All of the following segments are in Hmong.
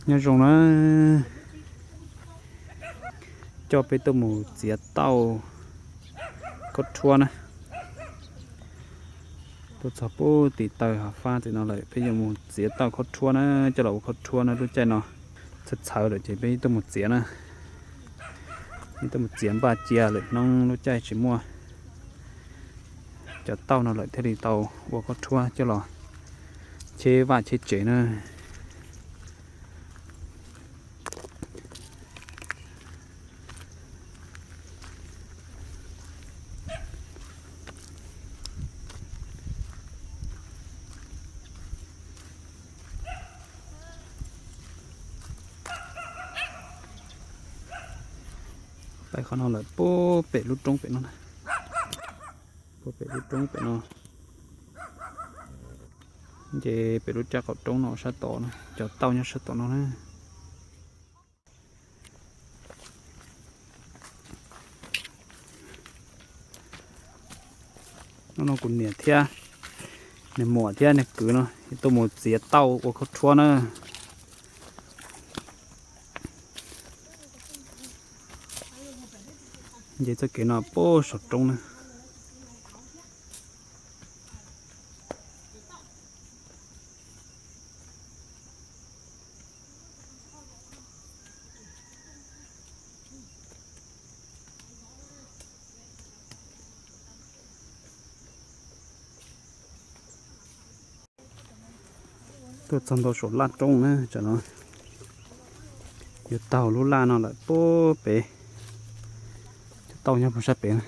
Nyob zoo na, coj peb tuaj mus txiav tauj khaub rhuab na. Tuaj txog pub tim taw hav fab tim no lawm, peb yuav mus txiav tauj khaub rhuab na, coj los ua khaub rhuab na lub caij no. Txhawv txhawv lawm ces peb tuaj mus txiav na. Peb tuaj mus txiav npaj cia lwm hnub lub caij tsis muaj cov tauj no lawm thiaj li tau ua khaub rhuab coj los cheb vaj cheb tsev na. Pais qhov no lawm puag pem lub roob pem no na. Puag pem lub roob pem no. Ces pem lub raj qaum roob no sab tod no, cov tauj nyob sab tom no na. Hnub no kuv niam thiab niag muam thiab niag kwv no tuaj mus txiav tauj ua khaub rhuab na. Nce txoj kev no puag saum roob na. Tuaj txog ntua saum laj roob na, tam no yuav taug lub laj no lawm puag pem. Cov tauj nyob puag sab pem na.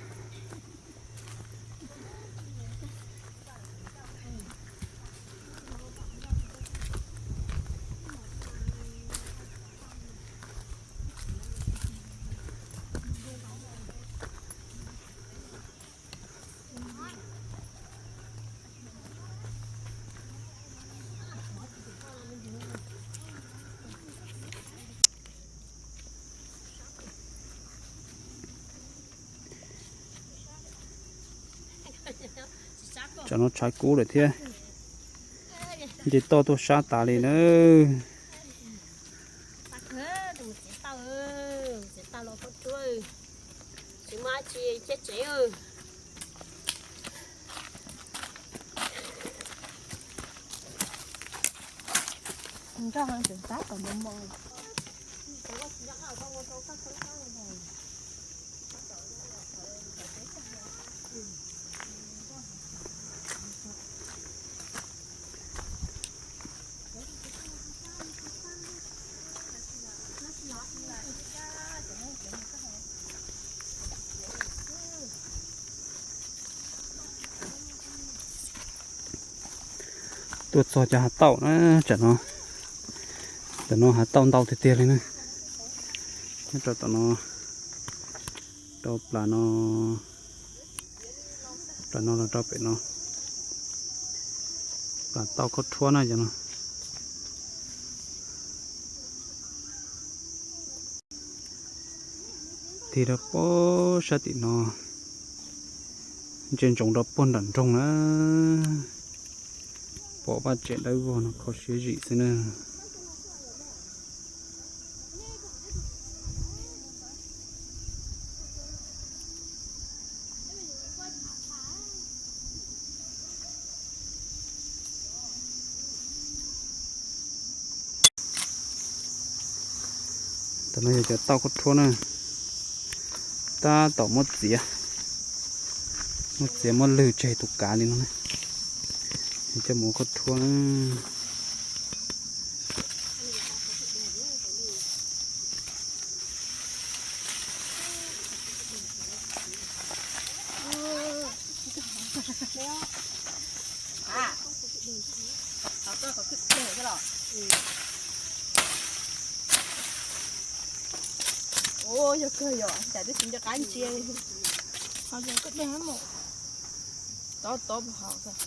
Tam no tshav kub lawm thiab, nce toj tuaj sab tas li na. Tuaj txog cov hav tauj na, tam no, tam no hav tauj ntau tiag tiag li na. Nyob rau tom no, rau plas no, plas no los rau pem no, plas tauj khaub rhuab na cov no. Tig rau puag sab tim no, ntsia ntsoov rau puag nram nroog na, pom vaj tsev dawb vog no kho siab zim xwb na. Tam no yog cov tauj khaub rhuab na, tab tom muab txiav, muab txiav muab lwg tseg tus kav li no na, coj mus ua khaub rhuab na. Ua yog kawg yom, cas twb tsis nco qab ntsia li. Ho yog koj dej mus, tov tov puas haum xwb.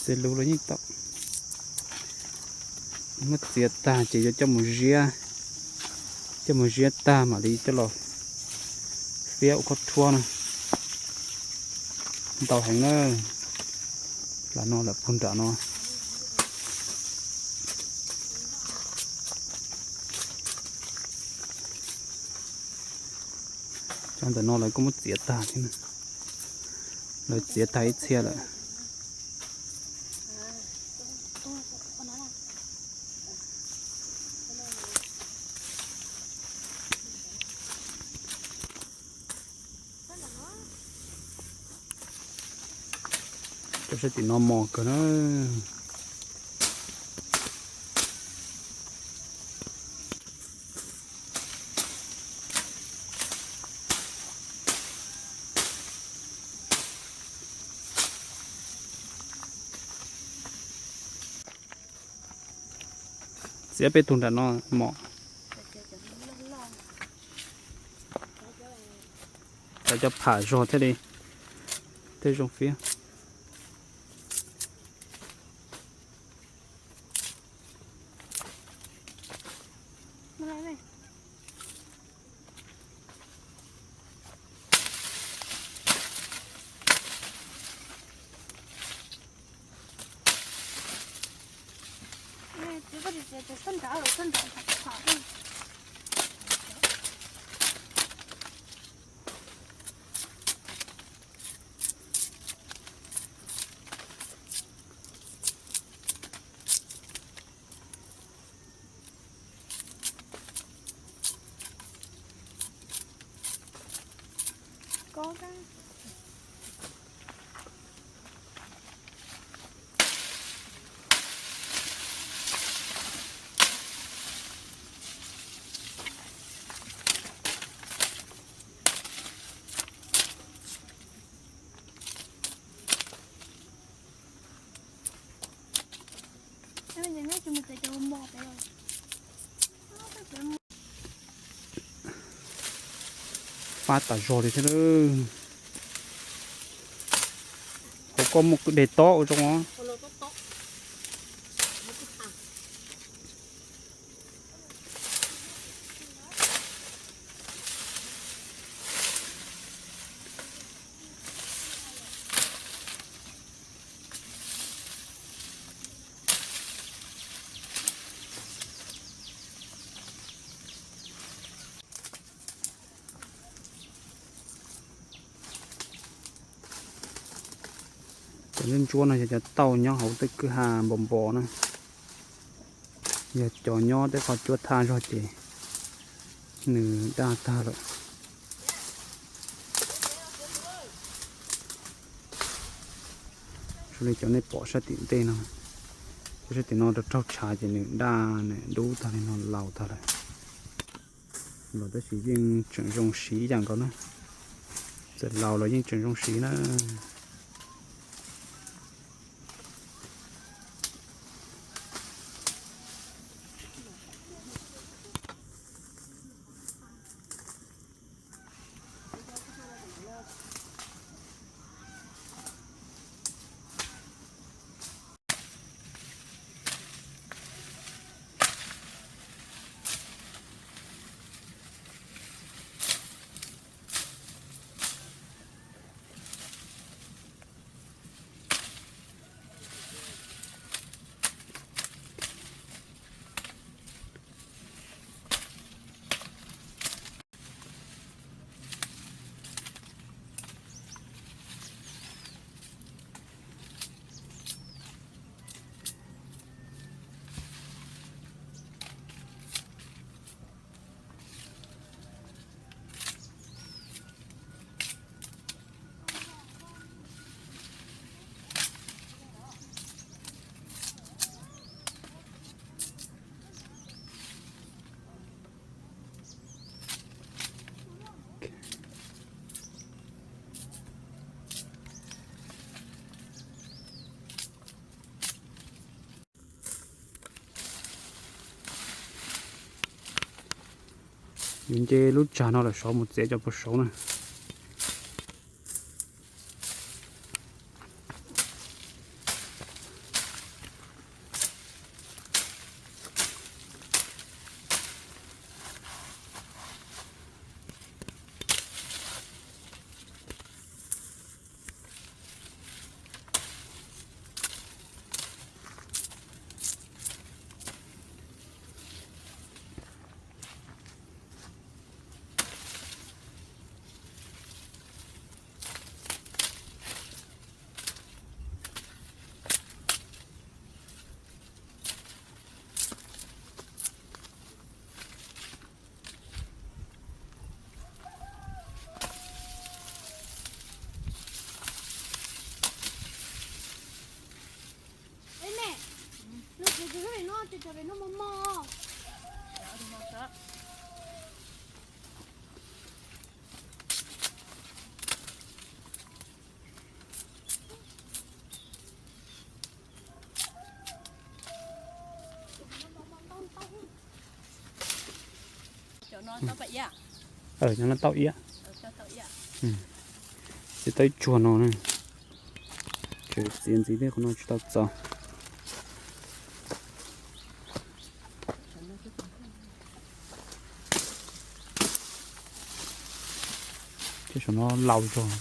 Txiav luv los yeej tau, muab txiav tag ces yuav coj mus ziab, coj mus ziab tag mam li coj los fiab ua khaub rhuab na. Ntau heev na, lawv no lawv puag nram no. Cov ntawm no lawv kuj muab txiav tag thiab, lawv txiav tag ib txhia lawm. Cov sab tim no mos kawg na. Txiav peb tug nram no mos. Cov, cov pham zog thiaj li, thiaj zoo fiab. Fab tas zog li thiab. Hauv ko muaj kwj deg tob ua zoo os. Cov ntsuab ntsuab no yog cov tauj nyob hauv tej kwj ha npos npos na. Yog cov nyob tej qhov cuab thaj zog ces nws daj tag lawm. Zoo li cov nej pom sab tim ntej no, cov sab tim no raug raug tshav ces nws daj nws dub tag li no laus tag lawm. Los tab sis yeej tseem zoo siv ib yam nkaus na. Txawm laus los yeej tseem zoo siv na. Yuav nce lub tsag no lawm sov mus txiav cov puas saud na. Nyob no tau iab. Txiav tau ib tsuag no na. Txiav ntxiv thiab, qhov no tsis tau txaus. Ces saum no laus zog.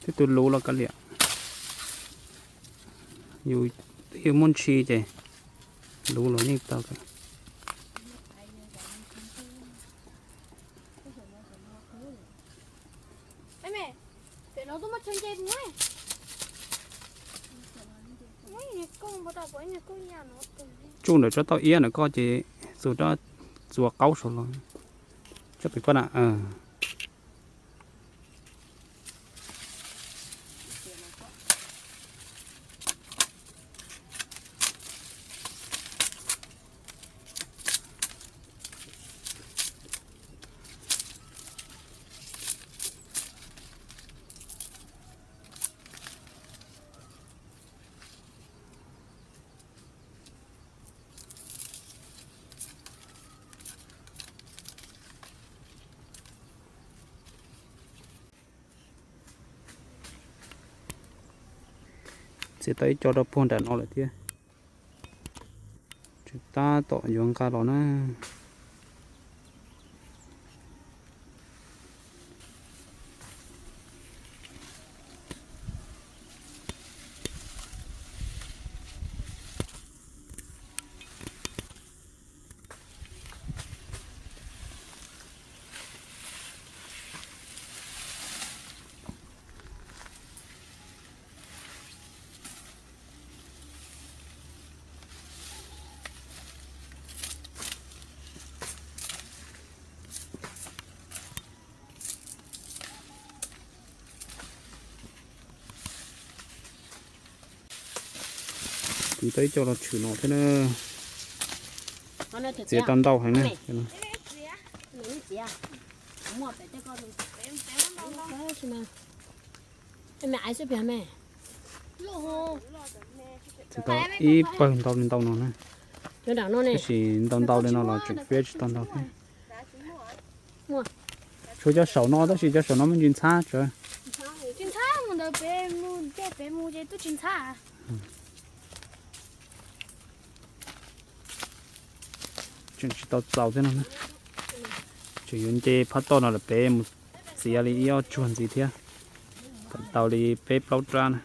Twb tus luv los kav liam, yus twb yog muaj ntshis ces luv los yeej tau. Tsuj ntawm tsob tau iab ntawm koj ces txuas rab txuas qaub saud los. Tsob pem koj na. Txiav tau ib co rau puag nram no lawm thiab. Tseem tab tom yuav nqa los na. Kuv tau ib co los tshwm no thiab na. Txiav tau ntau heev na. Txiav tau ib pawg ntau li ntau no na. Tab sis ntau ntau li no los tseem fiab tsis tau ntau thiab. Tshuav cov saum no tab sis cov saum no me ntsis ntxhab tsawv. Tseem tsis tau txaus thiab no. Tseem yuav nce phab toj no lawm pem mus txiav li ib ob tsuag ntxiv thiab, kom tau li peb plaub rab na.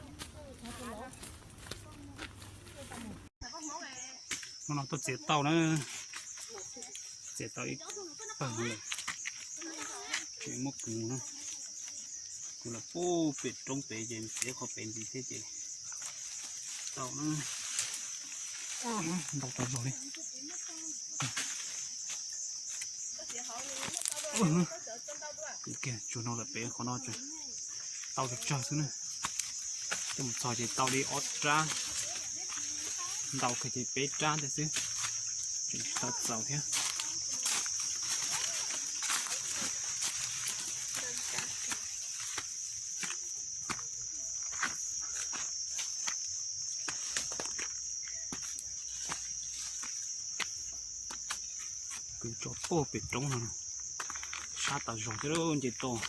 Hnub no tuaj txiav tau na, txiav tau ib pawg no lawm, tseem muaj kwv na. Kuv los puag pem roob pem ces txiav qhov pem ntxiv thiab ces tau na. Ntau tau zog li. Tsuas no lawm pem qhov no tau tsawg tsawg xwb na. Coj mus txog ces tau li ob rab, ntau kawg ces peb rab ntawd xwb, tseem tsis tau txaus thiab. Kwv tso puag pem roob no, sab tas zog thiab nce toj.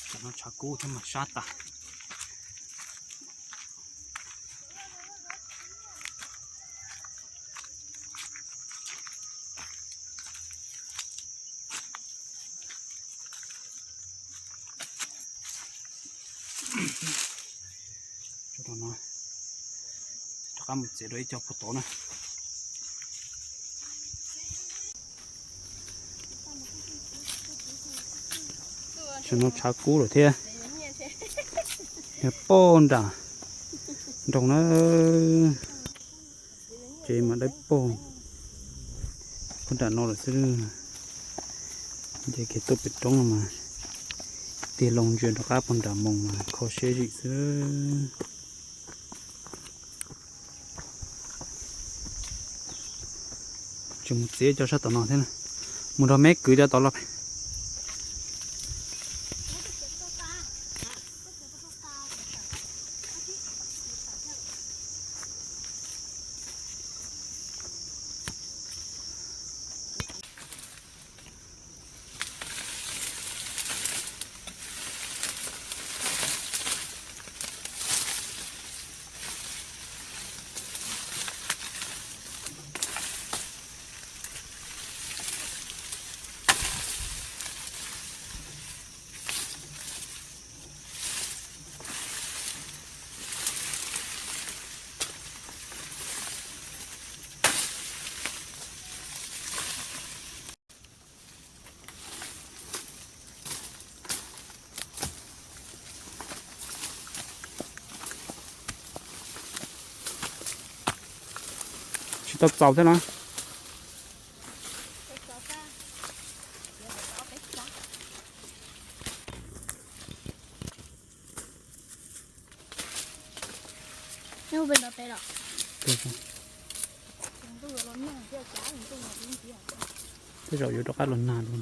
Tam no tshav kub thiab mas sab tas. Tso rau no, rov qab mus txiav dua ib co puag tod na. Tam no tshav kub lawm thiab. Yog pog nram nroog na, ces mas dawb paug pog nram no lawm xwb. Nce kiag tuaj pem roob no mas tig loo ntsia rov qab pog nram moos mas kho siab zim xwb. Tsis mus txiav cov sab tom no thiab, mus nrog meb kwv cov tom los. Tsis tau txaus thiab no. Tej zaum yuav rov qab los nag dua.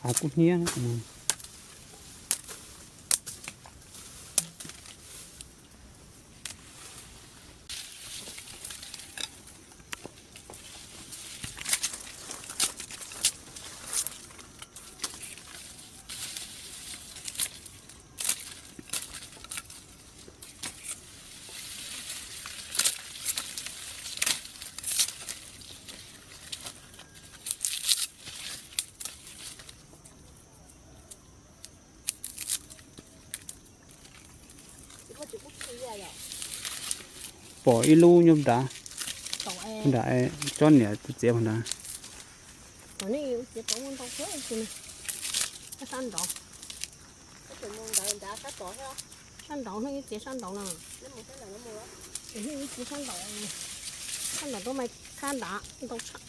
Av kuj hnyiab. Pom ib lub nyob nrad, nrad tsob niam txiav nrad. Sab nraud, sab nraud no, txiav sab nraud no, txiav sab nraud, sab nraud tau mas khab nrad ntau tshaj.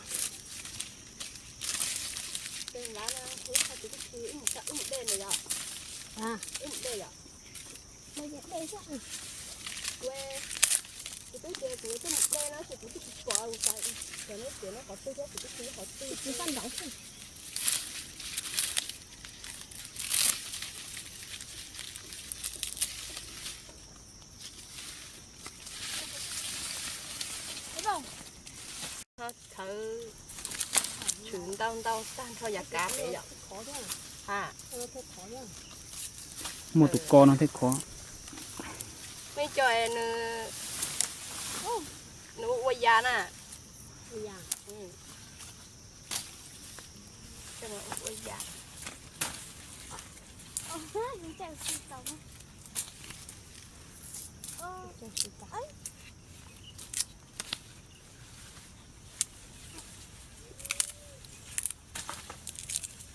Tshwm ntau ntau tag nrho yav kav pem yom. Muaj tus ko no thiaj khov. Mej cov nws, nws ua yas na. Ua yas.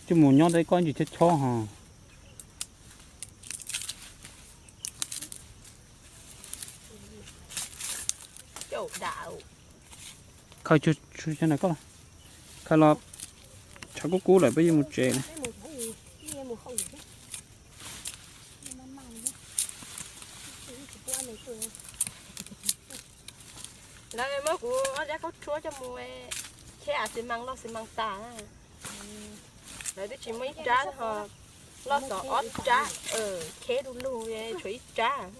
Coj mus nyob tau ib kob ntsis chob chob ho. Khaws tsuag tsuag na koj los. Khaws los tshav kub kub lawm peb yuav mus tsev na. Lawv muab kuv ob rab khaub rhuab coj mus kheb a xi mas loj xi mas tas. Lawv twb tsis muaj ib rab ho loj txog ob rab, kheb du lug tshuav ib rab.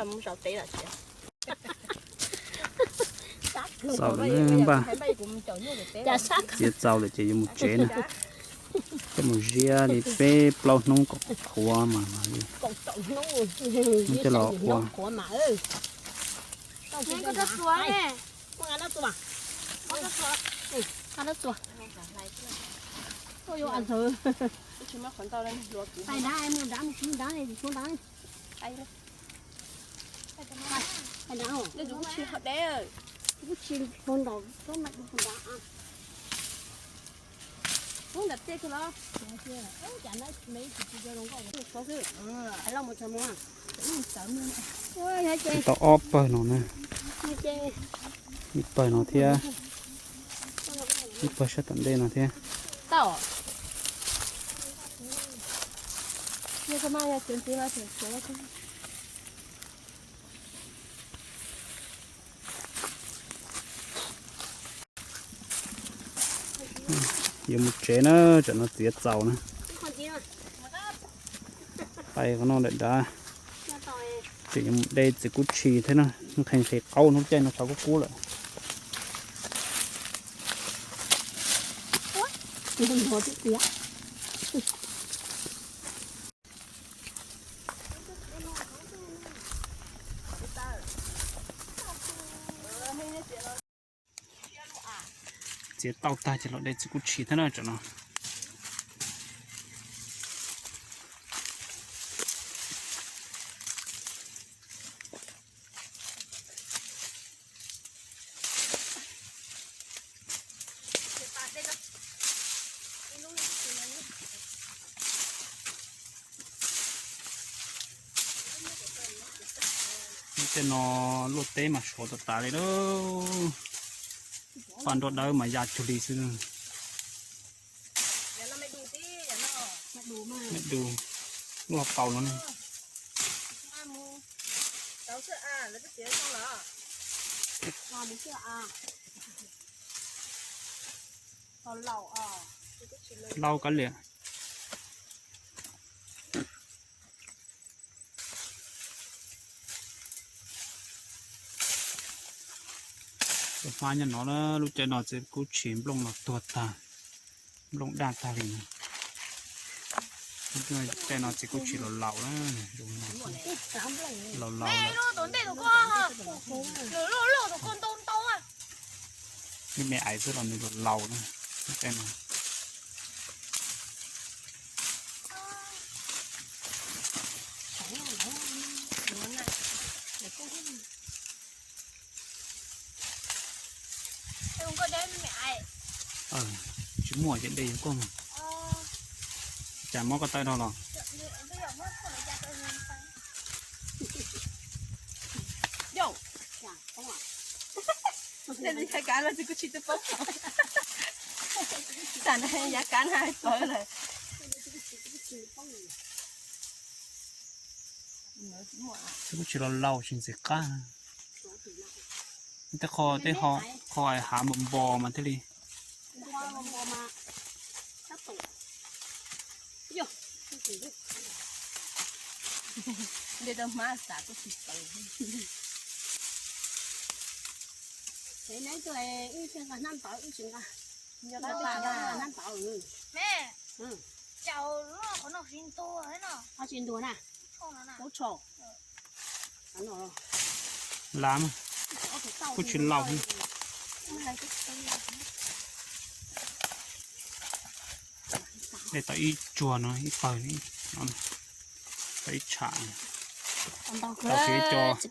Mus zaum teb lawm tiag. Txaus lawm npaj, txiav txaus lawm ces yuav mus tsev na. Coj mus ziab li peb plaub hnub kom qhuav mas li. Coj los ua. Tsis tau ob pawg no na, ib pawg no thiab, ib pawg sab tom ntej no thiab. Yuav mus tsev na, tsam no txiav txaus na. Pais qhov no daim dav, tseem yuav mus de txiv kub tshis thiab na, nqhis nqhis qaub hnub caij no tshav kub kub lawm. Txiav tau tag ces los de txiv kub tshis thiab na tsam no. Lub caij no luaj teb mas suav tas tas li lauj. Paj nroj dawb mas ya cuag li xwb. Me du, luaj tau no ne. Lau kav liam. Tus hmab nyob no na, lub caij no txiv kub tshis nplooj los tuag tag, nplooj daj tag li na. Lub caij no txiv kub tshis laus laus na, laus laus lawm. Lub me aiv xwb los nws laus laus na, lub caij no. Tsis muaj ces de yog koj. Cas muab koj taw dhau los. Tam no yav kav na pawv lawm. Txiv kub tshis laus laus tsis ntxim qab. Tej qho, tej qho hav npo npo mas thiaj li. Nte tau hmab xav kuj tsis tau. Ces neb tuaj ib txhia nqa hnab ntawv, ib txhia nqa hnab ntawv. Lav, kuj tsis laus. Dej tau ib tsuag no, ib pawg no, tau ib tsham. Tau kev cov, tau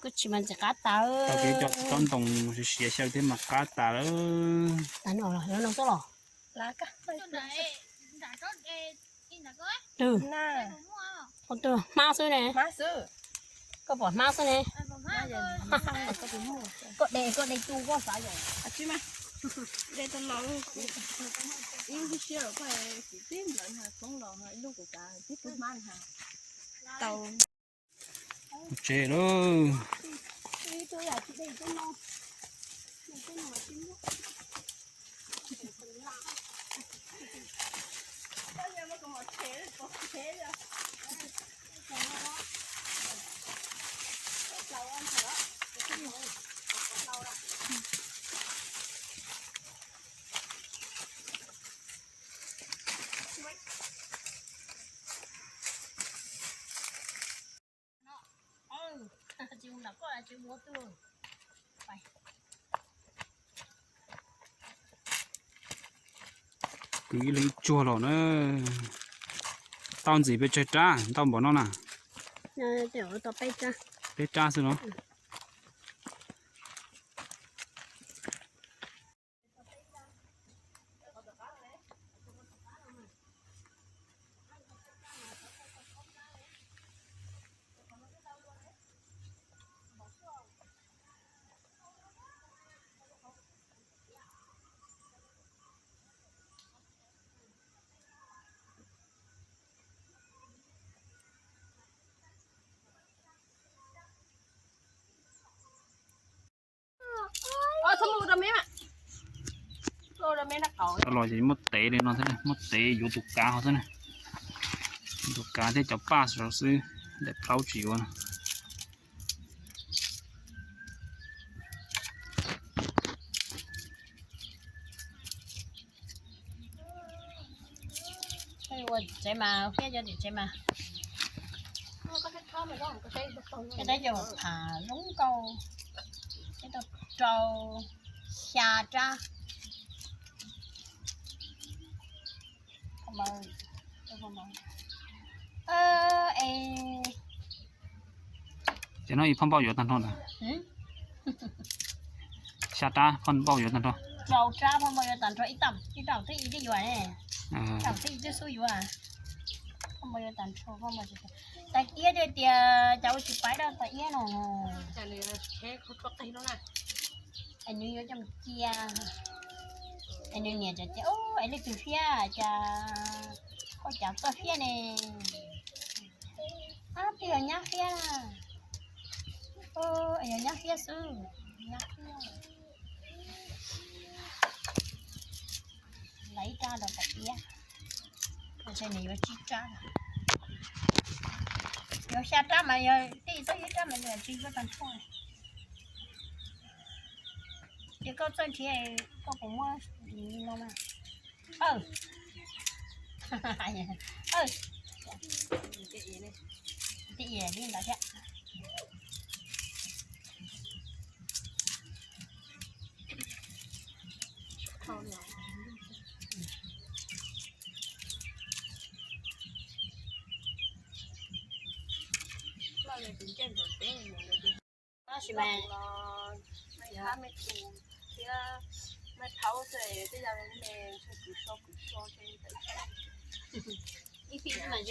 kev cov tsob ntoo siav xyaw thiab mas qab tas lawm. Hmab xwb ne. Koj pom hmab xwb ne. Koj de, koj de tu koj xav yom. Ib lub siab los koj tib nplawm na, poob los ib lub kuv kav tib tug hmab na. Tau. Mus tsev lawm. Kwv ib leeg tsuag los na. Tau ntxim pes tsawg rab ntau npaum no na? Peb rab xwb no. Los ces muab tev li no thiab, muab tev yuav tus kav ho xwb na. Tus kav thiab cov paj saud xwb, daim plaub tsis yuav no. Ua tsev mas, fiab cov tim tsev mas. Tab cov pham zoo nkauj, ib tug rau xya rab. Ces no ib phoj npauj yuav tag nrho ntag. Xya rab phoj npauj yuav tag nrho. Rau rab phoj npauj yuav tag nrho, ib tam twb ib twb yuav, tam twb ib twb xub yuav. Phoj npauj yuav tag nrho, phoj npauj tsis tau. Tais iab tiag tias cas ua tsis paib rau tais iab no. Es nws yuav coj mus cia. Es nws niam cov cia, es leej twg fiab cas, koj cas koj fiab ne. Ab, twb yog nyab fiab. Es yog nyab fiab xwb, nyab fiab. Lawv ib rab rau tais iab. Ntshe nws yuav tsib rab. Yuav xya rab mas yog tej txob ib rab mas nws tsis yuav tag nrho. Ces koj txawj nrhiav, koj puas muab no mas. Tej li ntawd thiab. Tab sis mas ib phi mas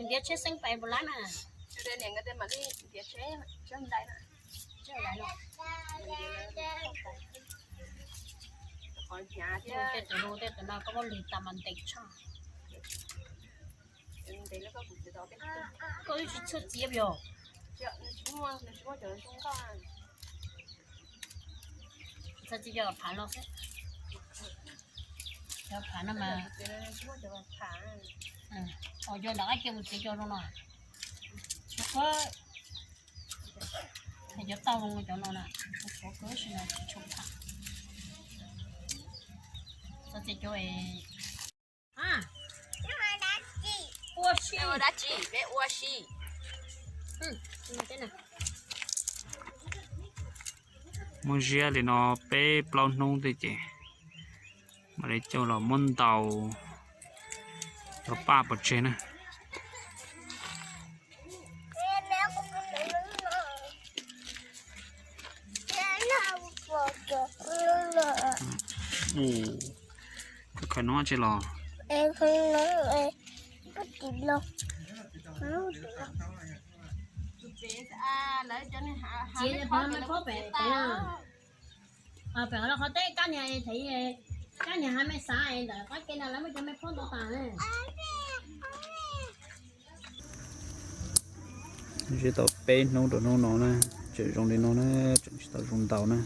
ntiav tsheb xeeb pais puas laib mas. Tej tus no koj muab lwg tas mas ntev tshaj. Koj twb tsis tshua txiav yog. Txhob txiav cov phav no xwb. Cov phav no mas, os, cov nram qab cia mus txiav cov zoo no. Cov tau zoo cov no na, tshuav kawg si no tsis tshua phav. Txhob txiav cov ua si. Ua dab tsi? Peb ua si. Muab ziab li no peb plaub hnub tej ces mam li coj los muab ntaus rau paj pov tseg na. Khaws no tsis los. Pem qhov teb kab niag thev Kab niag ha me xav ntawm qab ke no lawv muaj cov me phob ntau tas. Ntsib tau peb hnub rau hnub no na, tseem zoo li no na, tseem tsis tau zoo ntau na.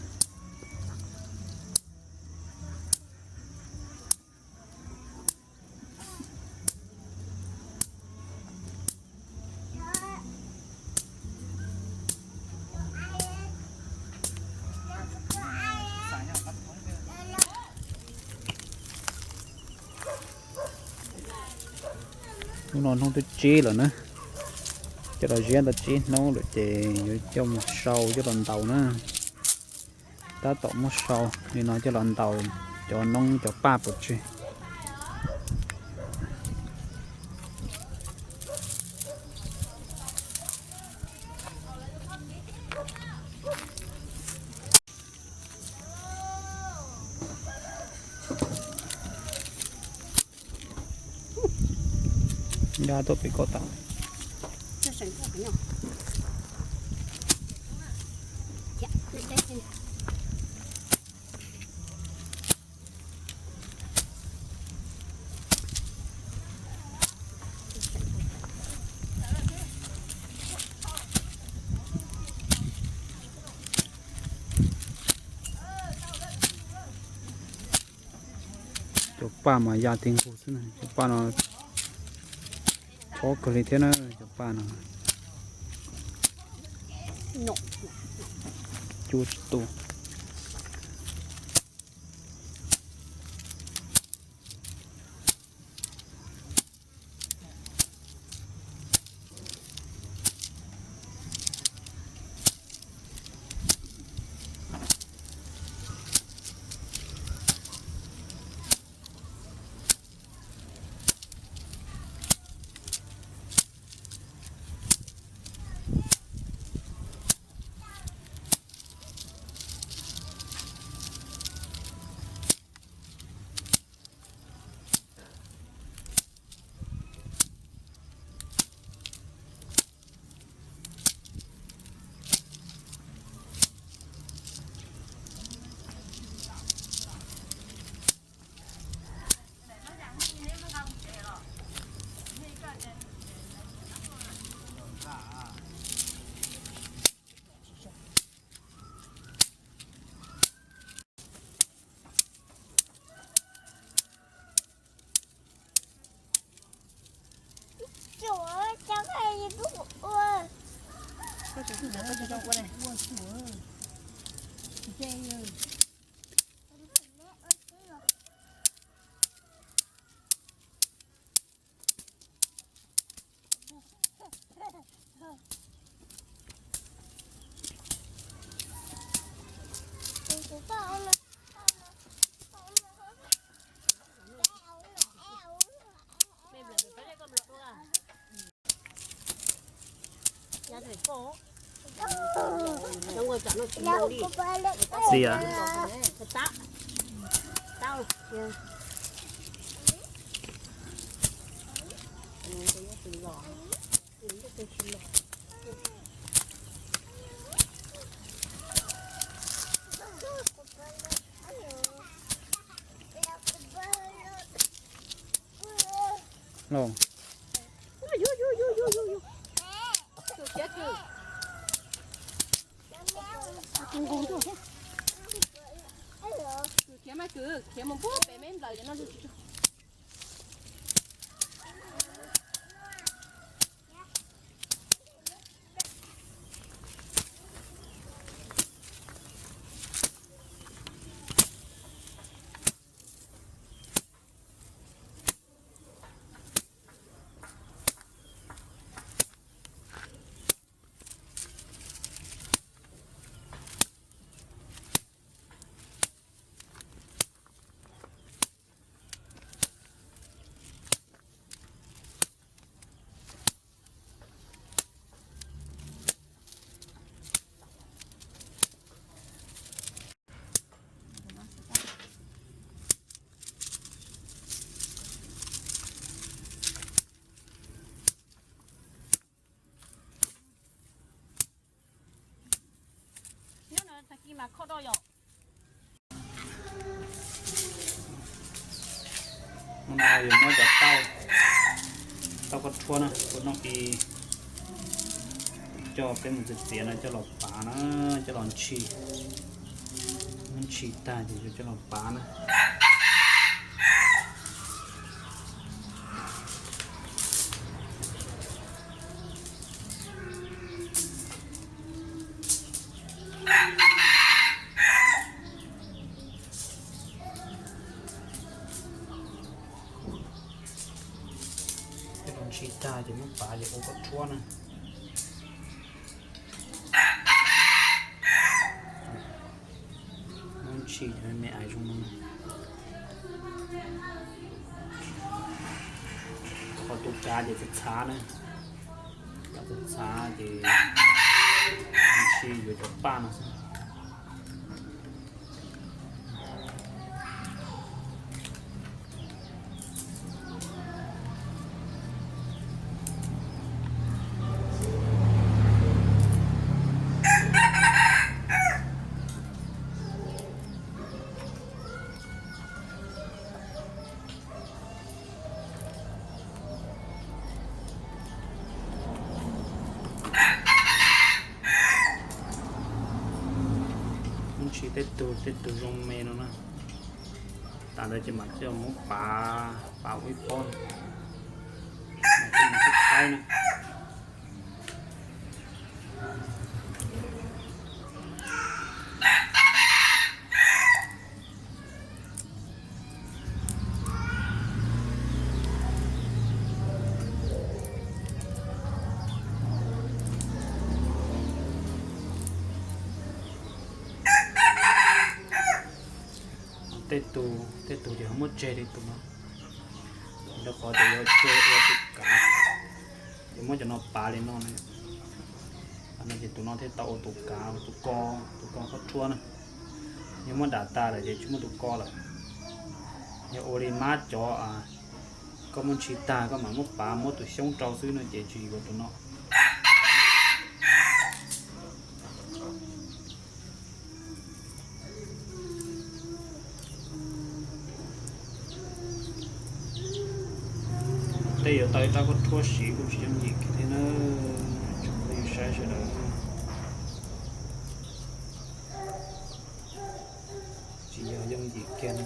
Hnub no hnub thib tsib lawm na, coj los ziab tau tsib hnub lawm ces yuav coj mus sau coj los ntaus na. Tab tom muab sau li no coj los ntaus cov noob cov paj pov tseg. Nqa tuaj pem koj tas. Cov paj mas ya ti nqug xwb na, cov paj no chob kawg li thiab na, cov paj no. Cua tsis tu. Txiv a. Los. Khiav mas kwv, khiav mus pub pem me nplawm no. Nyob no tag kis mas kho do yom. Yog muab cov tauj, tauj khaub rhuab na, kuv noj i, coj peb mus txiav txiav no coj los pav na, coj los ntshis, muab ntshis tag ces coj los pav na. Coj los ntshis tag ces muab pav ces ua khaub rhuab na. Muab ntshis me me ais zoo no. Qhov tus kav ces txhav txhav na, kav txhav txhav ces ntshis yuav cov paj no xwb. Muab ntshis tej tug tej tug zoo me no na. Tas ntawd ces mam coj muab pav, pav ua ib pob, mam coj mus tib thaib na. Tej tug, tej tug ces ho muab tseg li tus no, rau qhov tias yuav tseg ua tus kav, ces muab cov no pav li no na. No ces tus no thiaj tau ua tus kav, tus ko, tus ko khaub rhuab na. Yog muab dam tas lawm ces tsis muaj tus ko lawm. Yog ua li mab cov, koj muab ntshis tag koj mam muab pav muab tus xyoob rau xwb no ces tsis yuav tus no. Tej yuav tau ib rab khaub rhuab siv kuj tsis yooj yim kiag thiab na, tsoom phooj ywg saib sawv daws, tsis yog yooj yim kiag na.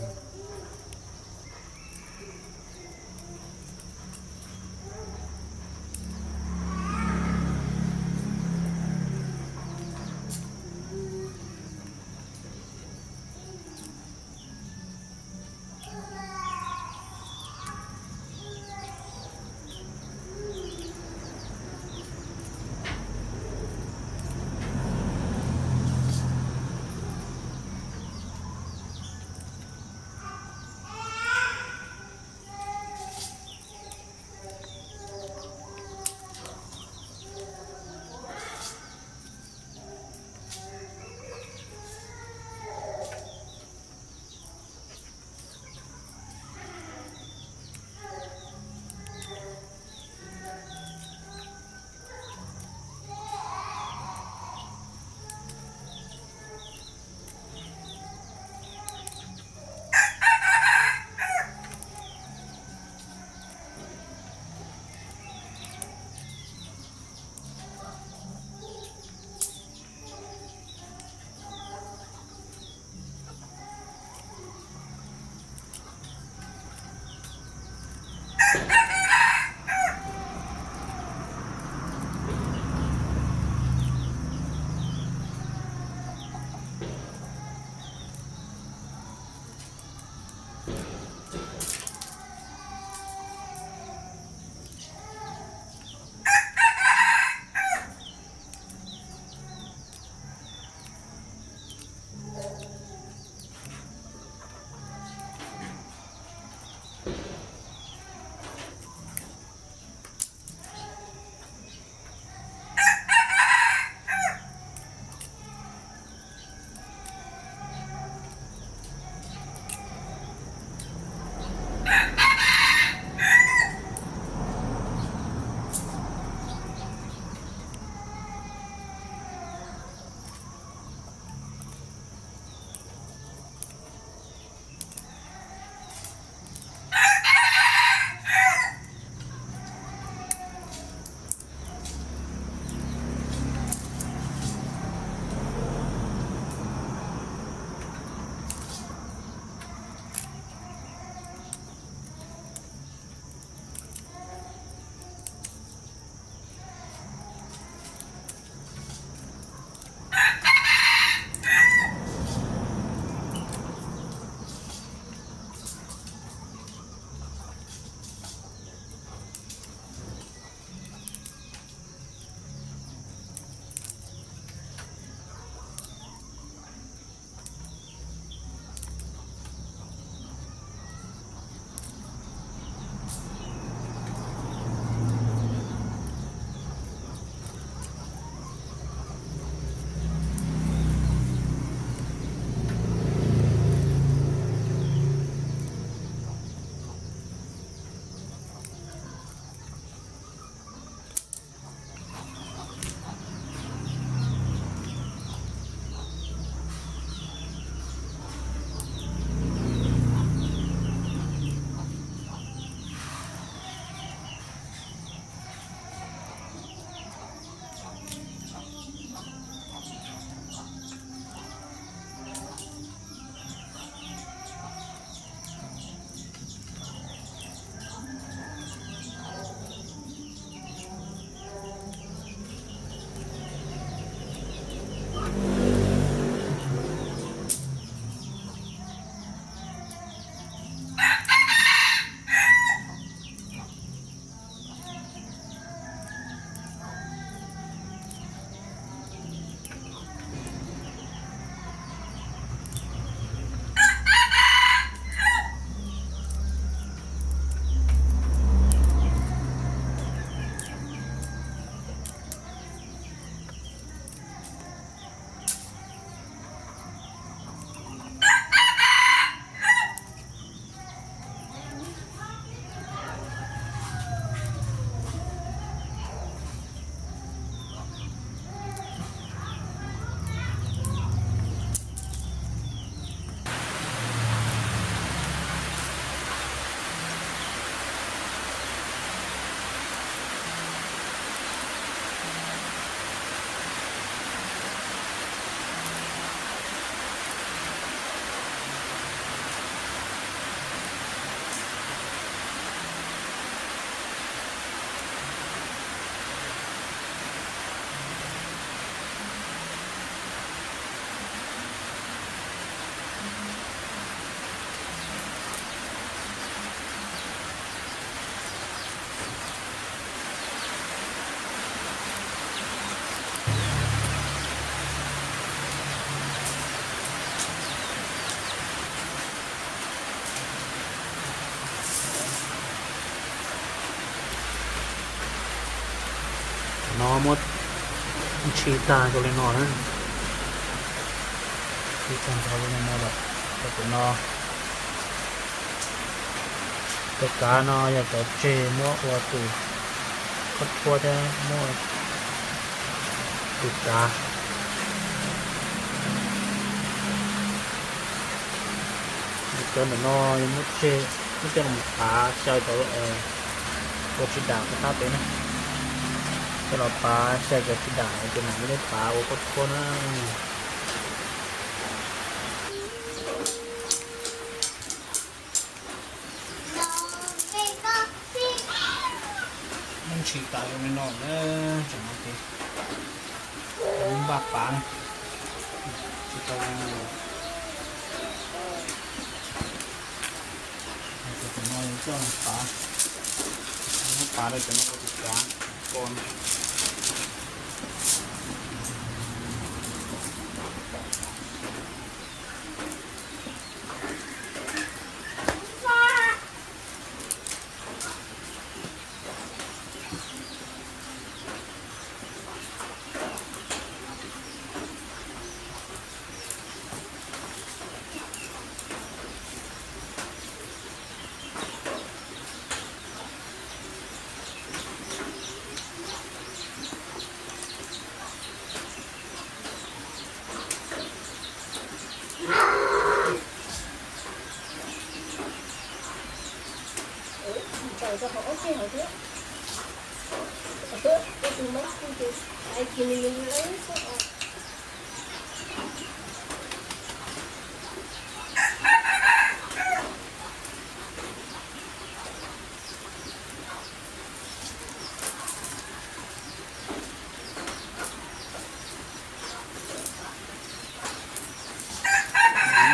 No muab ntshis tag zoo li no na. Ntshis tag nrho zoo li no lawm, cov no, cov kav no yog cov tseg muab ua tus khaub thuab thiab muab ua tus kav. Cov ntawm no muab tseg, muab coj los pav xyaw cov ua tsis dam qab pem na. Coj los pav xyaw cov tsis dam ces mam li pav ua khaub thuab na. Muab ntshis tas zoo li no na, tsam no ces npaj pav na. Tsis tau zoo li no. Cov no coj pav, muab pav rau cov no ua tus kav ko.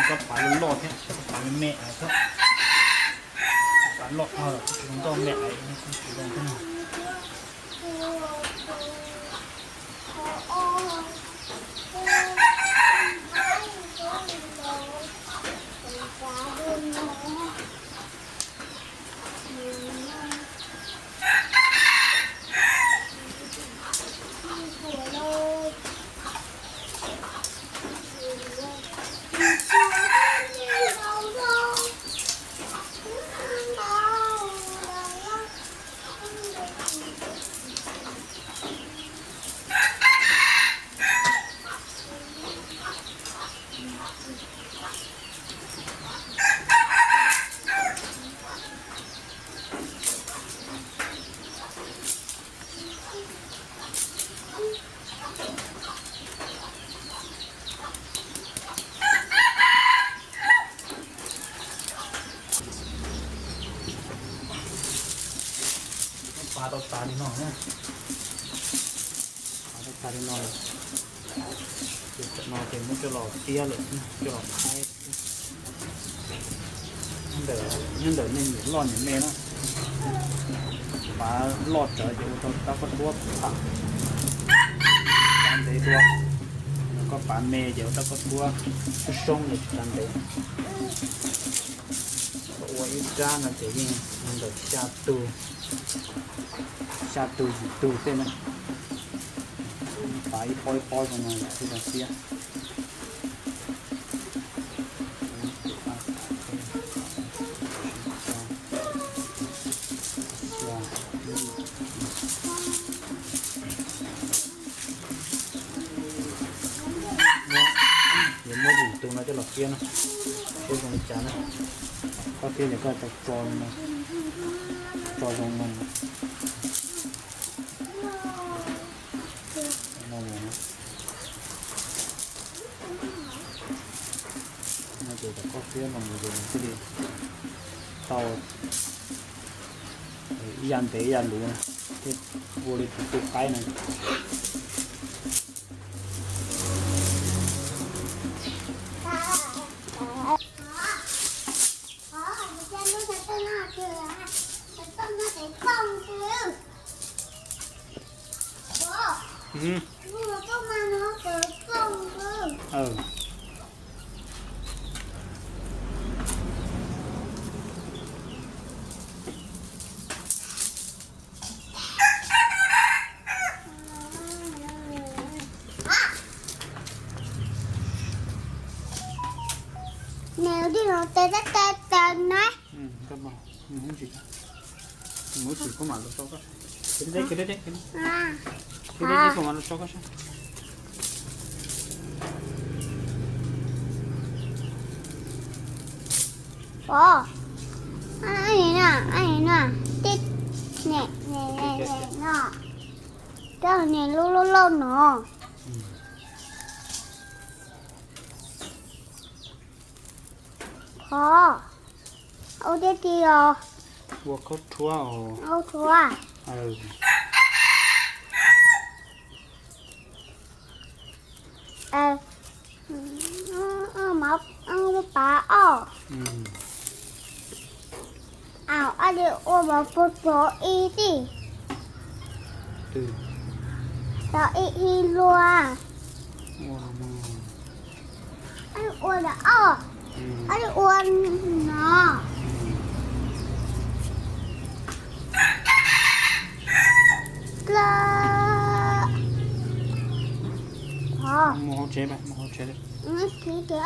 Koj pav loj loj thiab, koj pav me me thiab. Pav loj, tsis zoo nkauj, me me tsis zoo thiab. Pav tau tas li no na. Pav tau tas li no lawm. Ces tam no ces muab coj los tiab lawm, coj los thaib. Nyob ntawm nej nyiam loj nyiam me na. Pav loj tsawv ces ua tau tab koj tuab tham tsav ntev dua. Koj pav me ces ua tab koj tuab soob soob ces tsis tsav ntev. Koj ua ib rab no ces yeej ntawm xya tug, xya tug yim tug tej na. Pav ib pob ib pob zoo no thiaj zoo siab. Yuav muab yim tus no coj los tiab na, seb zoo li cas na. Koj tiab ces koj tso, tso zoo no. No ces tom koj tiab no mus ces nws thiaj li tau ib yam ntev ib yam luv na, thiaj ua li tus tu qaib na. Tes tes tes na. Mus tsis, kuv mam los tso koj saib. Tes tes tes tes, tes tes kuv mam los tso koj saib. Pov, no, no, cov niag lub lauj lauj no. Pov, ua tiag tiag os. Ua khaub rhuab os. Khaub rhuab. Lub pas os. Au, ab li ua mov puag tod ib tij. Tod ib ib luag. Ab li ua ntawm os. Ab li ua no. Dlawb. Mus hauv tsev, mus hauv tsev.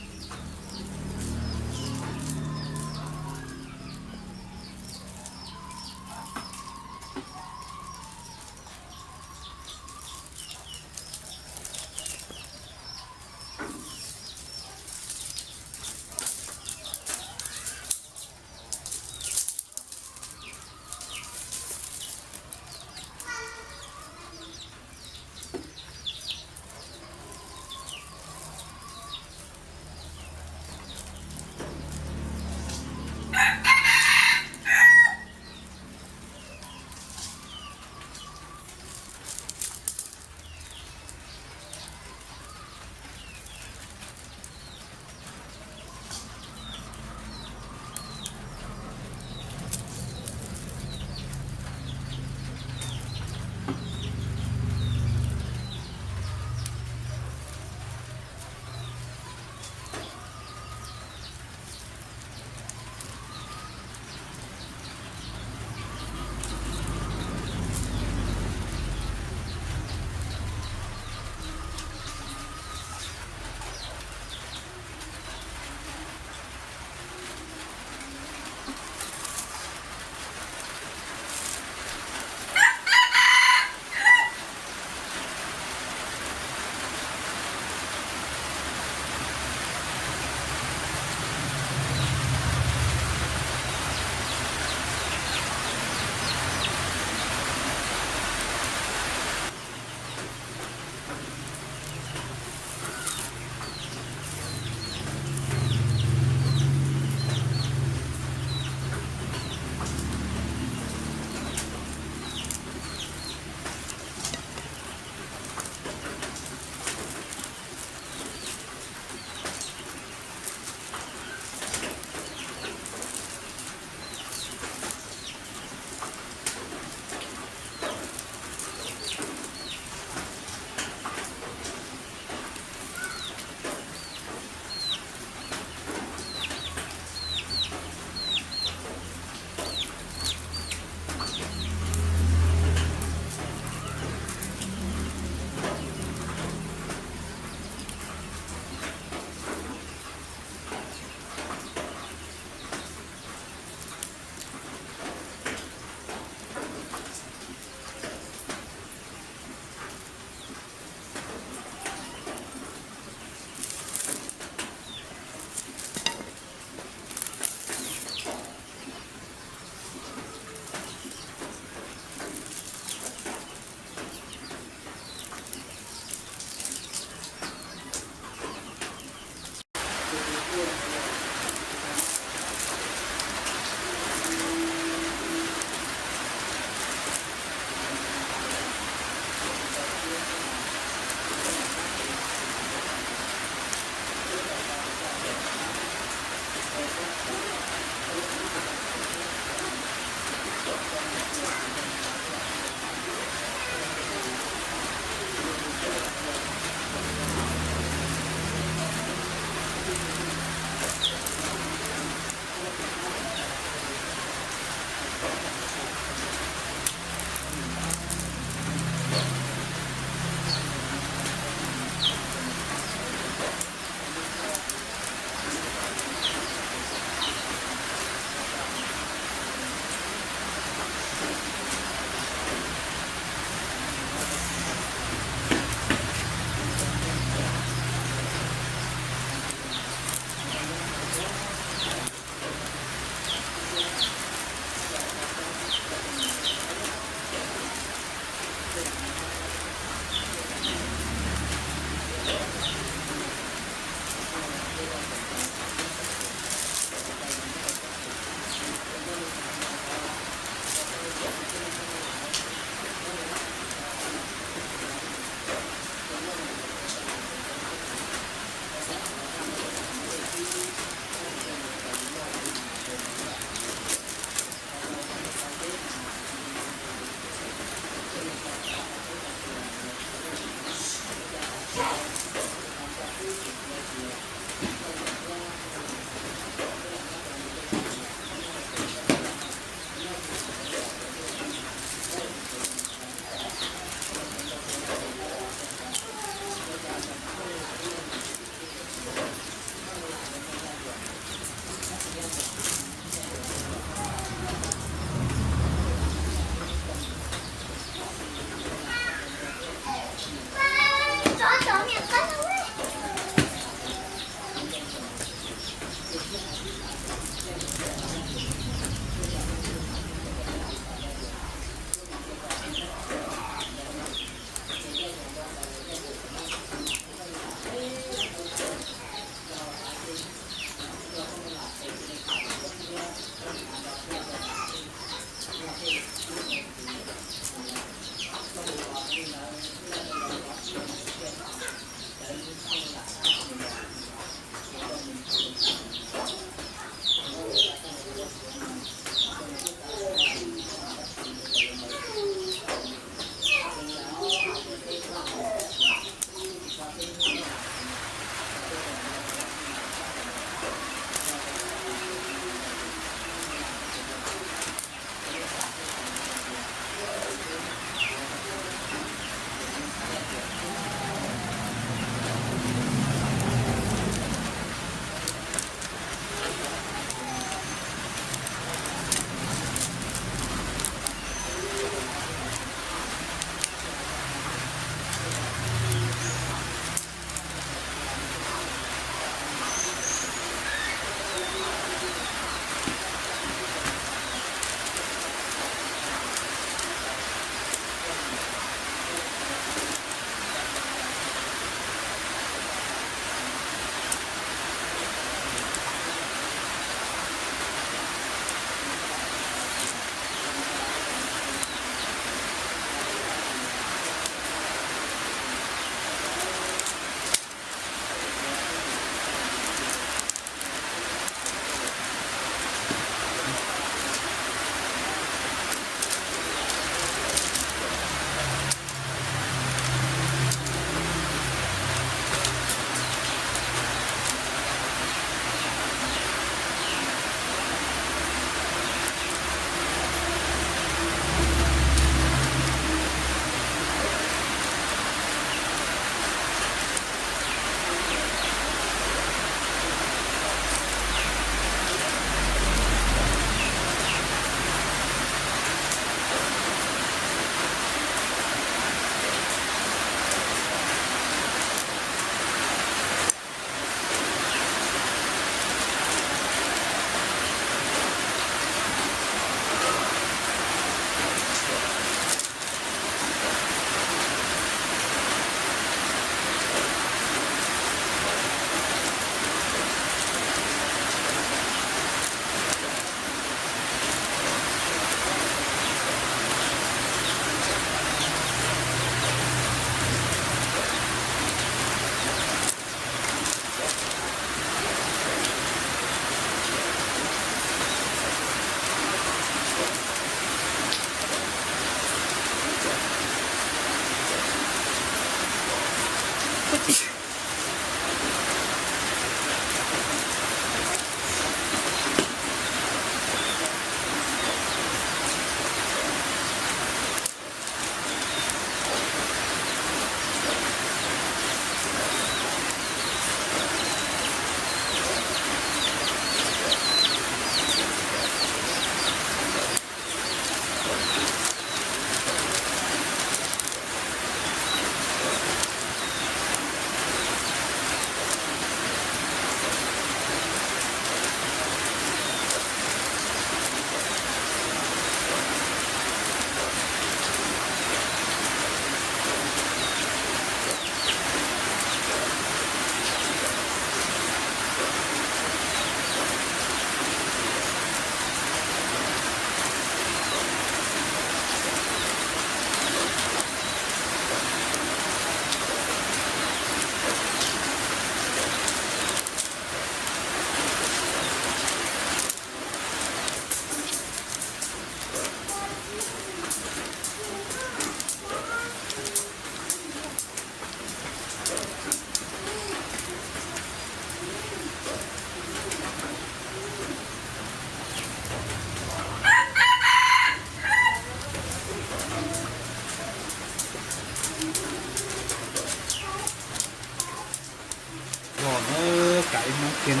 Ib hnub kiag,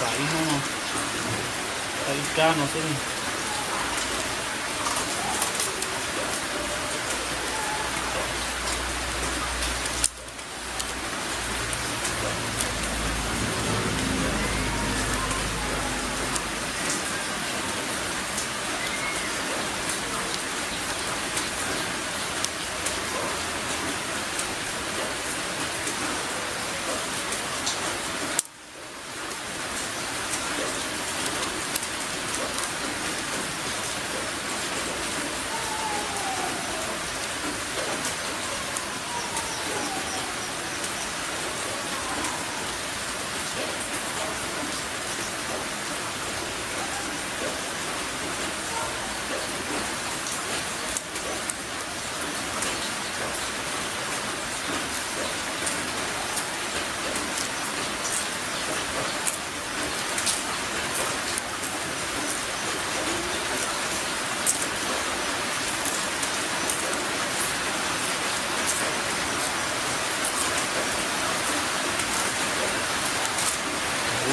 tau ib hnub no, tau ib rab no xwb ne.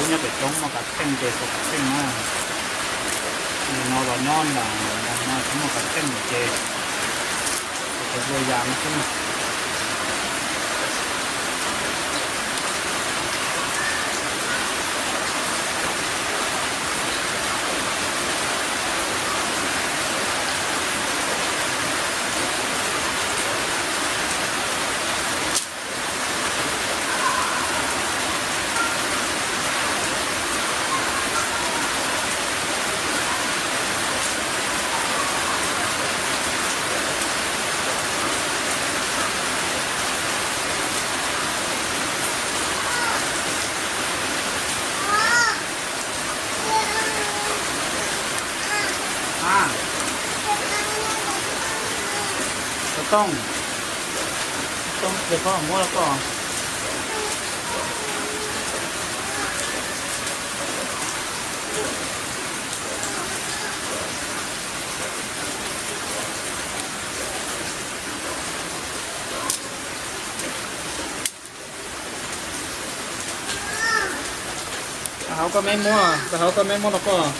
Kuv nyob pem roob muaj kav theej ces kuv kav theej na. Nim no los nyob nram no tsis muaj kav theej ces kuv tsuas luaj yam no xwb. Xov tooj, xov tooj ces koj muab rau koj. Hauv koj meb muab, hauv koj meb muab rau koj.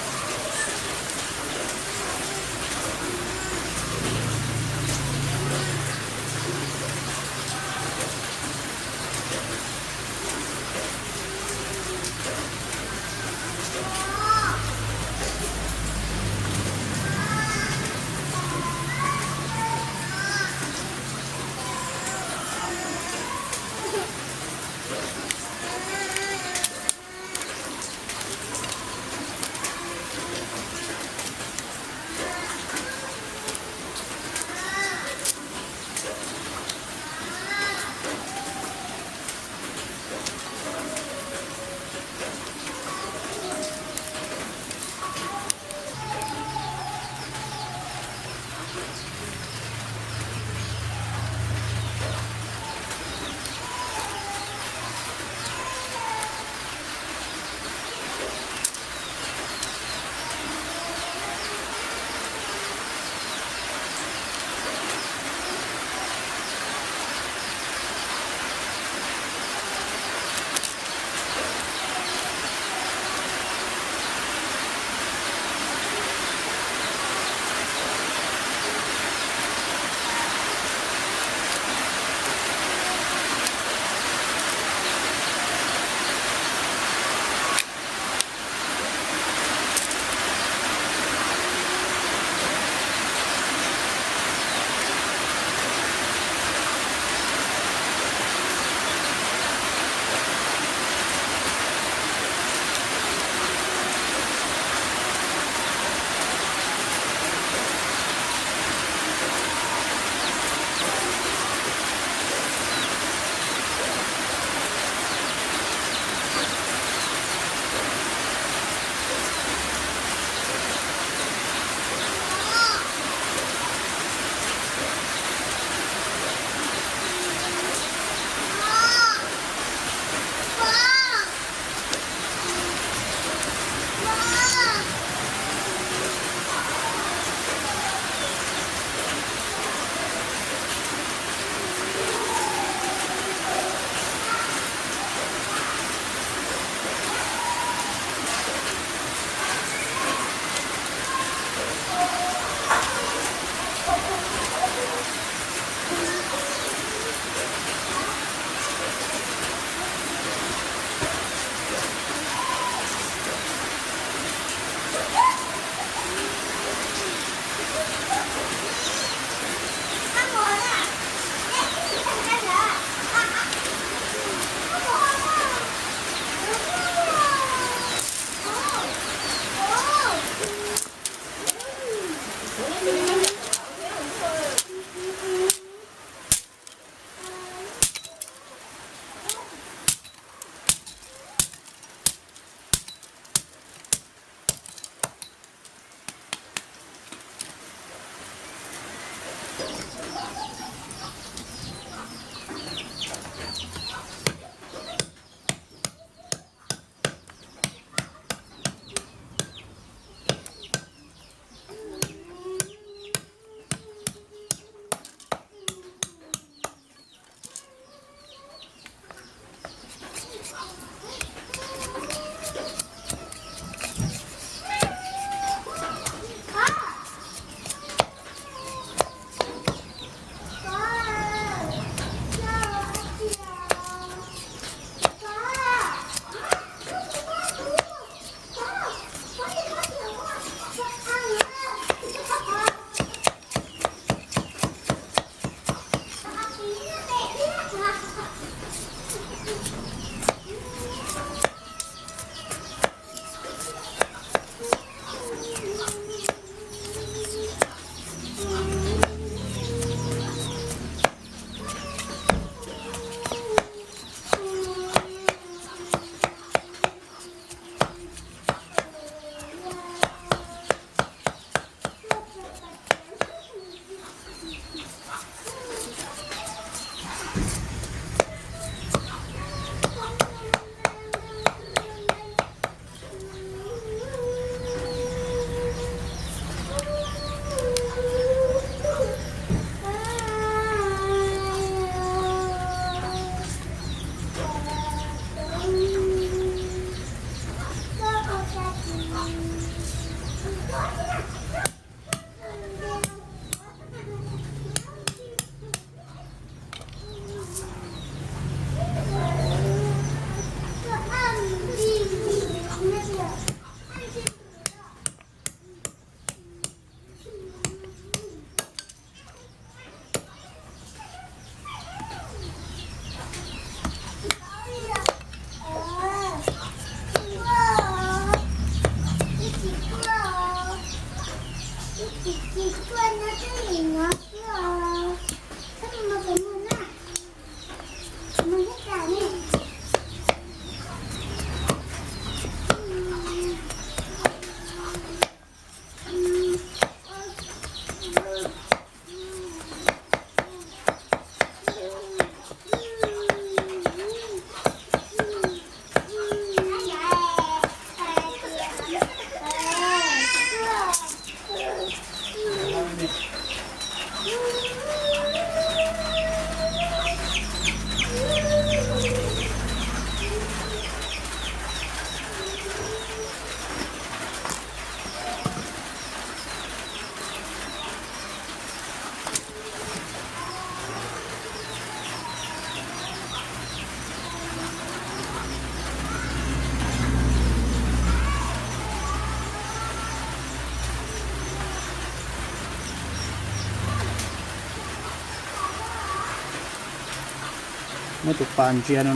Muab tus pas ntsia no,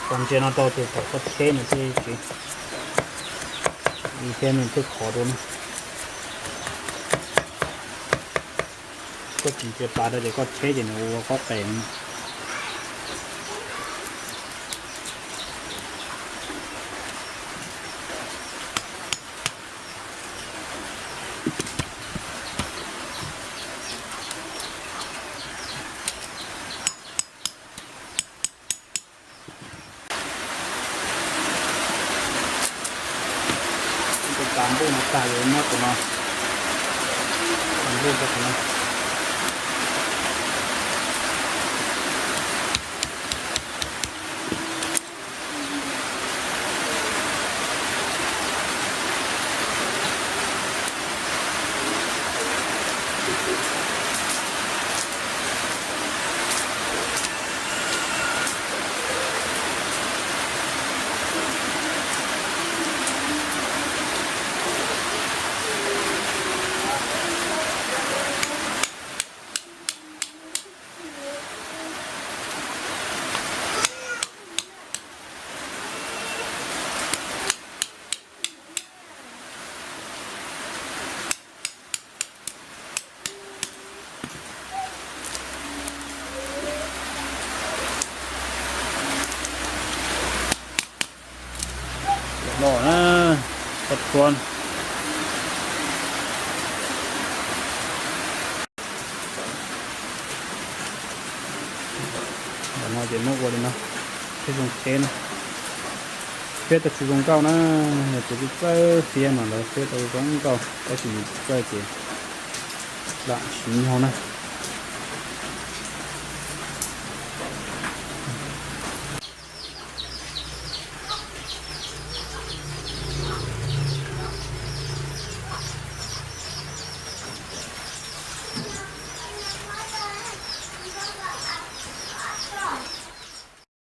pas ntsia no rau ces thaum koj tsheb nws thiaj tsis, thiab nws thiaj khov dua na. Koj tsis ntsia pas rau ces koj tsheb ces nws ua qaub qes no. Tus pas npuj no tag yuav muab tus no, pas npuj rau tus no. Los na, koj txhua. Ntawm no ces muab ua li no, thiab zoo tsheb na. Tsheb tau tsis zoo nkauj na, yog tias txawj txawj tsheb mas lawv tsheb tau zoo nkauj, tab sis tsis txawj ces lam siv nyog na.